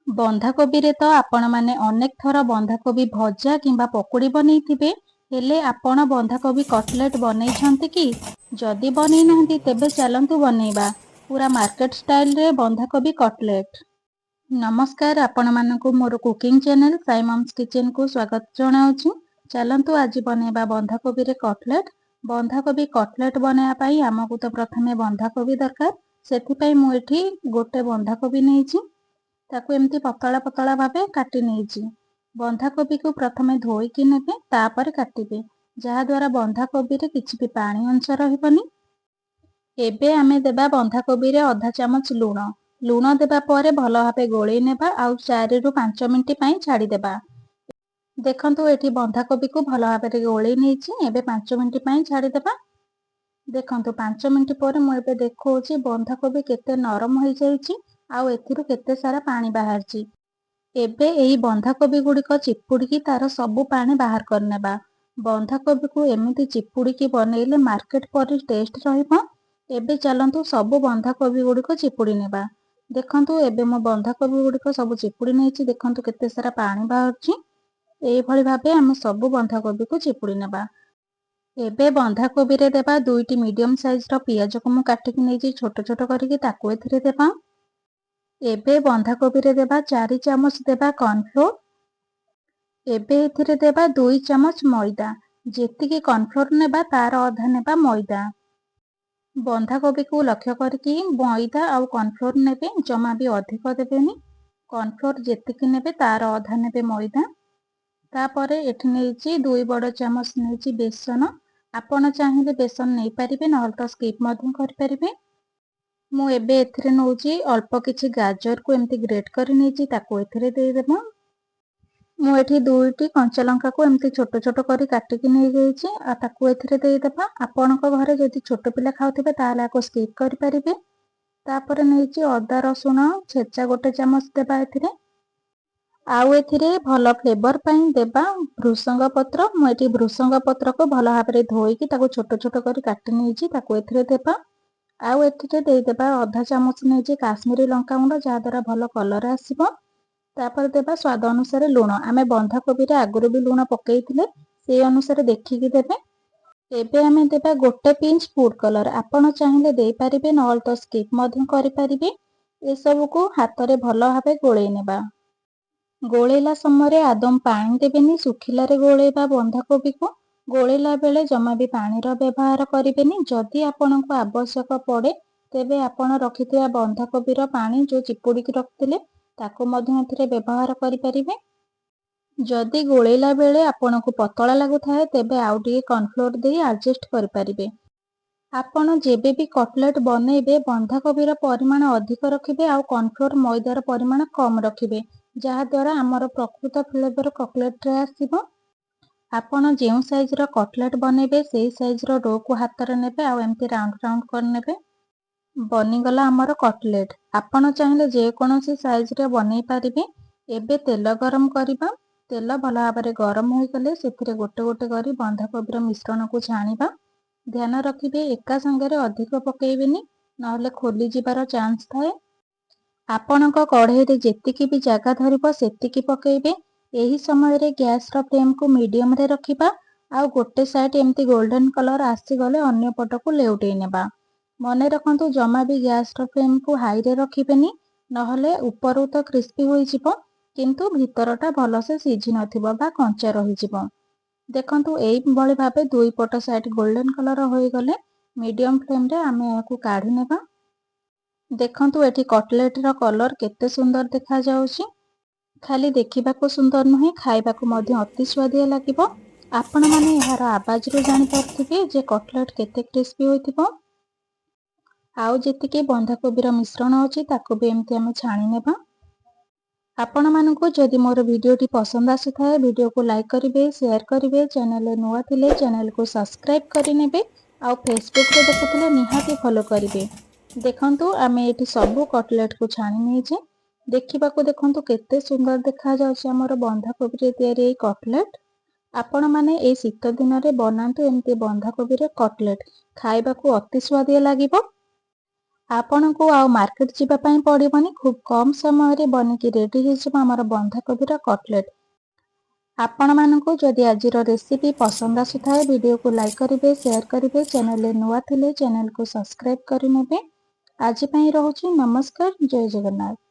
ବନ୍ଧାକୋବିରେ ତ ଆପଣମାନେ ଅନେକ ଥର ବନ୍ଧାକୋବି ଭଜା କିମ୍ବା ପକୁଡ଼ି ବନେଇଥିବେ, ହେଲେ ଆପଣ ବନ୍ଧାକୋବି କଟଲେଟ୍ ବନେଇଛନ୍ତି କି? ଯଦି ବନେଇ ନାହାନ୍ତି, ତେବେ ଚାଲନ୍ତୁ ବନେଇବା ପୁରା ମାର୍କେଟ ଷ୍ଟାଇଲରେ ବନ୍ଧାକୋବି କଟଲେଟ୍। ନମସ୍କାର, ଆପଣମାନଙ୍କୁ ମୋର କୁକିଂ ଚ୍ୟାନେଲ ସାଇ ମମ୍ସ କିଚେନକୁ ସ୍ୱାଗତ ଜଣାଉଛି। ଚାଲନ୍ତୁ ଆଜି ବନେଇବା ବନ୍ଧାକୋବିରେ କଟଲେଟ୍। ବନ୍ଧାକୋବି କଟଲେଟ୍ ବନେଇବା ପାଇଁ ଆମକୁ ତ ପ୍ରଥମେ ବନ୍ଧାକୋବି ଦରକାର। ସେଥିପାଇଁ ମୁଁ ଏଠି ଗୋଟେ ବନ୍ଧାକୋବି ନେଇଛି। ତାକୁ ଏମିତି ପତଳା ପତଳା ଭାବେ କାଟି ନେଇଛି। ବନ୍ଧାକୋବିକୁ ପ୍ରଥମେ ଧୋଇକି ନେବେ, ତାପରେ କାଟିବେ, ଯାହାଦ୍ୱାରା ବନ୍ଧାକୋବିରେ କିଛି ବି ପାଣି ଅଂଶ ରହିବନି। ଏବେ ଆମେ ଦେବା ବନ୍ଧାକୋବିରେ ଅଧା ଚାମଚ ଲୁଣ। ଲୁଣ ଦେବା ପରେ ଭଲ ଭାବେ ଗୋଳେଇ ନେବା ଆଉ 4ରୁ 5 ମିନିଟ୍ ପାଇଁ ଛାଡ଼ିଦେବା। ଦେଖନ୍ତୁ, ଏଠି ବନ୍ଧାକୋବିକୁ ଭଲ ଭାବରେ ଗୋଳେଇ ନେଇଛି। ଏବେ 5 ମିନିଟ୍ ପାଇଁ ଛାଡ଼ିଦେବା। ଦେଖନ୍ତୁ, 5 ମିନିଟ୍ ପରେ ମୁଁ ଏବେ ଦେଖାଉଛି ବନ୍ଧାକୋବି କେତେ ନରମ ହେଇଯାଇଛି ଆଉ ଏଥିରୁ କେତେ ସାରା ପାଣି ବାହାରିଛି। ଏବେ ଏଇ ବନ୍ଧାକୋବି ଗୁଡ଼ିକ ଚିପୁଡ଼ିକି ତାର ସବୁ ପାଣି ବାହାର କରିନେବା। ବନ୍ଧାକୋବିକୁ ଏମିତି ଚିପୁଡ଼ିକି ବନେଇଲେ ମାର୍କେଟ ପରି ଟେଷ୍ଟ ରହିବ। ଏବେ ଚାଲନ୍ତୁ ସବୁ ବନ୍ଧାକୋବି ଗୁଡ଼ିକ ଚିପୁଡ଼ି ନେବା। ଦେଖନ୍ତୁ, ଏବେ ମୁଁ ବନ୍ଧାକୋବି ଗୁଡ଼ିକ ସବୁ ଚିପୁଡ଼ି ନେଇଛି। ଦେଖନ୍ତୁ, କେତେ ସାରା ପାଣି ବାହାରୁଛି। ଏଇଭଳି ଭାବେ ଆମେ ସବୁ ବନ୍ଧାକୋବିକୁ ଚିପୁଡ଼ି ନେବା। ଏବେ ବନ୍ଧାକୋବିରେ ଦେବା ଦୁଇଟି ମିଡିୟମ ସାଇଜର ପିଆଜକୁ ମୁଁ କାଟିକି ନେଇଛି ଛୋଟ ଛୋଟ କରିକି, ତାକୁ ଏଥିରେ ଦେବା। ଏବେ ବନ୍ଧାକୋବିରେ ଦେବା 4 ଚାମଚ ଦେବା କର୍ଣ୍ଣଫ୍ଲୋର। ଏବେ ଏଥିରେ ଦେବା 2 ଚାମଚ ମଇଦା। ଯେତିକି କର୍ଣ୍ଣଫ୍ଲୋର ନେବା, ତାର ଅଧା ନେବା ମଇଦା। ବନ୍ଧାକୋବିକୁ ଲକ୍ଷ୍ୟ କରିକି ମଇଦା ଆଉ କର୍ଣ୍ଣଫ୍ଲୋର ନେବେ, ଜମା ବି ଅଧିକ ଦେବେନି। କର୍ଣ୍ଣଫ୍ଲୋର ଯେତିକି ନେବେ, ତାର ଅଧା ନେବେ ମଇଦା। ତାପରେ ଏଠି ନେଇଛି 2 ବଡ଼ ଚାମଚ ନେଇଛି ବେସନ। ଆପଣ ଚାହିଁଲେ ବେସନ ନେଇପାରିବେ, ନହେଲେ ତ ସ୍କିପ୍ ମଧ୍ୟ କରିପାରିବେ। ମୁଁ ଏବେ ଏଥିରେ ନେଉଛି ଅଳ୍ପ କିଛି ଗାଜରକୁ ଏମିତି ଗ୍ରେଟ୍ କରି ନେଇଛି, ତାକୁ ଏଥିରେ ଦେଇଦେବା। ମୁଁ ଏଠି ଦୁଇଟି କଞ୍ଚା ଲଙ୍କାକୁ ଏମିତି ଛୋଟ ଛୋଟ କରି କାଟିକି ନେଇଯାଇଛି ଆଉ ତାକୁ ଏଥିରେ ଦେଇଦେବା। ଆପଣଙ୍କ ଘରେ ଯଦି ଛୋଟ ପିଲା ଖାଉଥିବେ, ତାହେଲେ ଆକୁ ସ୍କିପ୍ କରିପାରିବେ। ତାପରେ ନେଇଛି ଅଦା ରସୁଣ ଛେଚା 1 ଚାମଚ ଦେବା ଏଥିରେ। ଆଉ ଏଥିରେ ଭଲ ଫ୍ଲେଭର ପାଇଁ ଦେବା ଭୃସଙ୍ଗ ପତ୍ର। ମୁଁ ଏଠି ଭୃସଙ୍ଗ ପତ୍ରକୁ ଭଲ ଭାବରେ ଧୋଇକି ତାକୁ ଛୋଟ ଛୋଟ କରି କାଟି ନେଇଛି, ତାକୁ ଏଥିରେ ଦେବା। ଆଉ ଏଥିରେ ଦେଇଦେବା ଅଧା ଚାମଚ ନେଇଛି କାଶ୍ମୀରୀ ଲଙ୍କାଗୁଣ୍ଡ, ଯାହାଦ୍ୱାରା ଭଲ କଲର ଆସିବ। ତାପରେ ଦେବା ସ୍ୱାଦ ଅନୁସାରେ ଲୁଣ। ଆମେ ବନ୍ଧାକୋବିରେ ଆଗରୁ ବି ଲୁଣ ପକେଇଥିଲେ, ସେଇ ଅନୁସାରେ ଦେଖିକି ଦେବେ। ଏବେ ଆମେ ଦେବା ଗୋଟେ ପିଞ୍ଚ ଫୁଡ୍ କଲର। ଆପଣ ଚାହିଁଲେ ଦେଇପାରିବେ, ନହେଲେ ତ ସ୍କିପ୍ ମଧ୍ୟ କରିପାରିବେ। ଏସବୁକୁ ହାତରେ ଭଲ ଭାବେ ଗୋଳେଇ ନେବା। ଗୋଳେଇଲା ସମୟରେ ଆଦୌ ପାଣି ଦେବେନି। ଶୁଖିଲାରେ ଗୋଳେଇବା ବନ୍ଧାକୋବିକୁ। ଗୋଳେଇଲା ବେଳେ ଜମା ବି ପାଣିର ବ୍ୟବହାର କରିବେନି। ଯଦି ଆପଣଙ୍କୁ ଆବଶ୍ୟକ ପଡ଼େ, ତେବେ ଆପଣ ରଖିଥିବା ବନ୍ଧାକୋବିର ପାଣି ଯେଉଁ ଚିପୁଡ଼ିକି ରଖିଥିଲେ, ତାକୁ ମଧ୍ୟ ଏଥିରେ ବ୍ୟବହାର କରିପାରିବେ। ଯଦି ଗୋଳେଇଲା ବେଳେ ଆପଣଙ୍କୁ ପତଳା ଲାଗୁଥାଏ, ତେବେ ଆଉ ଟିକେ କର୍ଣ୍ଣଫ୍ଲୋର ଦେଇ ଆଡ଼ଜଷ୍ଟ କରିପାରିବେ। ଆପଣ ଯେବେ ବି କଟଲେଟ୍ ବନେଇବେ, ବନ୍ଧାକୋବିର ପରିମାଣ ଅଧିକ ରଖିବେ ଆଉ କର୍ଣ୍ଣଫ୍ଲୋର ମଇଦାର ପରିମାଣ କମ୍ ରଖିବେ, ଯାହାଦ୍ୱାରା ଆମର ପ୍ରକୃତ ଫ୍ଲେଭର କଟଲେଟ୍ରେ ଆସିବ। ଆପଣ ଯେଉଁ ସାଇଜ୍ର କଟଲେଟ୍ ବନେଇବେ, ସେଇ ସାଇଜ୍ର ଡୋକୁ ହାତରେ ନେବେ ଆଉ ଏମିତି ରାଉଣ୍ଡ ରାଉଣ୍ଡ କରିନେବେ। ବନିଗଲା ଆମର କଟଲେଟ୍। ଆପଣ ଚାହିଁଲେ ଯେକୌଣସି ସାଇଜ୍ରେ ବନେଇ ପାରିବେ। ଏବେ ତେଲ ଗରମ କରିବା। ତେଲ ଭଲ ଭାବରେ ଗରମ ହୋଇଗଲେ ସେଥିରେ ଗୋଟେ ଗୋଟେ କରି ବନ୍ଧାକୋବିର ମିଶ୍ରଣକୁ ଛାଣିବା। ଧ୍ୟାନ ରଖିବେ, ଏକା ସାଙ୍ଗରେ ଅଧିକ ପକେଇବେନି, ନହେଲେ ଖୋଲିଯିବାର ଚାନ୍ସ ଥାଏ। ଆପଣଙ୍କ କଢ଼େଇରେ ଯେତିକି ବି ଜାଗା ଧରିବ, ସେତିକି ପକେଇବେ। ଏହି ସମୟରେ ଗ୍ୟାସର ଫ୍ଲେମକୁ ମିଡ଼ିୟମରେ ରଖିବା ଆଉ ଗୋଟେ ସାଇଡ୍ ଏମିତି ଗୋଲ୍ଡେନ କଲର ଆସିଗଲେ ଅନ୍ୟ ପଟକୁ ଲେଉଟେଇ ନେବା। ମନେ ରଖନ୍ତୁ, ଜମା ବି ଗ୍ୟାସର ଫ୍ଲେମକୁ ହାଇରେ ରଖିବେନି, ନହେଲେ ଉପରୁ ତ କ୍ରିସ୍ପି ହୋଇଯିବ, କିନ୍ତୁ ଭିତରଟା ଭଲସେ ସିଝି ନଥିବ ବା କଞ୍ଚା ରହିଯିବ। ଦେଖନ୍ତୁ, ଏଇଭଳି ଭାବେ ଦୁଇ ପଟ ସାଇଡ୍ ଗୋଲ୍ଡେନ କଲର ହୋଇଗଲେ ମିଡ଼ିୟମ ଫ୍ଲେମରେ ଆମେ ଏହାକୁ କାଢ଼ି ନେବା। ଦେଖନ୍ତୁ, ଏଠି କଟଲେଟର କଲର କେତେ ସୁନ୍ଦର ଦେଖାଯାଉଛି। ଖାଲି ଦେଖିବାକୁ ସୁନ୍ଦର ନୁହେଁ, ଖାଇବାକୁ ମଧ୍ୟ ଅତି ସୁଆଦିଆ ଲାଗିବ। ଆପଣମାନେ ଏହାର ଆବାଜରୁ ଜାଣିପାରୁଥିବେ ଯେ କଟଲେଟ କେତେ କ୍ରିସ୍ପି ହୋଇଥିବ। ଆଉ ଯେତିକି ବନ୍ଧାକୋବିର ମିଶ୍ରଣ ଅଛି, ତାକୁ ବି ଏମିତି ଆମେ ଛାଣି ନେବା। ଆପଣମାନଙ୍କୁ ଯଦି ମୋର ଭିଡ଼ିଓଟି ପସନ୍ଦ ଆସୁଥାଏ, ଭିଡ଼ିଓକୁ ଲାଇକ୍ କରିବେ, ସେୟାର କରିବେ। ଚ୍ୟାନେଲରେ ନୂଆ ଥିଲେ ଚ୍ୟାନେଲକୁ ସବସ୍କ୍ରାଇବ୍ କରିନେବେ ଆଉ ଫେସବୁକରେ ଦେଖୁଥିଲେ ନିହାତି ଫଲୋ କରିବେ। ଦେଖନ୍ତୁ, ଆମେ ଏଠି ସବୁ କଟଲେଟକୁ ଛାଣି ନେଇଛେ। ଦେଖିବାକୁ ଦେଖନ୍ତୁ କେତେ ସୁନ୍ଦର ଦେଖାଯାଉଛି ଆମର ବନ୍ଧାକୋବିରେ ତିଆରି ଏଇ କଟଲେଟ। ଆପଣମାନେ ଏଇ ଶୀତ ଦିନରେ ବନାନ୍ତୁ ଏମିତି ବନ୍ଧାକୋବିରେ କଟଲେଟ, ଖାଇବାକୁ ଅତି ସୁଆଦିଆ ଲାଗିବ। ଆପଣଙ୍କୁ ଆଉ ମାର୍କେଟ ଯିବା ପାଇଁ ପଡ଼ିବନି। ଖୁବ୍ କମ୍ ସମୟରେ ବନିକି ରେଡ଼ି ହେଇଯିବ ଆମର ବନ୍ଧାକୋବିର କଟଲେଟ୍। ଆପଣମାନଙ୍କୁ ଯଦି ଆଜିର ରେସିପି ପସନ୍ଦ ଆସୁଥାଏ, ଭିଡ଼ିଓକୁ ଲାଇକ୍ କରିବେ, ସେୟାର କରିବେ। ଚ୍ୟାନେଲରେ ନୂଆ ଥିଲେ ଚ୍ୟାନେଲକୁ ସବସ୍କ୍ରାଇବ୍ କରିନେବେ। ଆଜି ପାଇଁ ରହୁଛି। ନମସ୍କାର, ଜୟ ଜଗନ୍ନାଥ।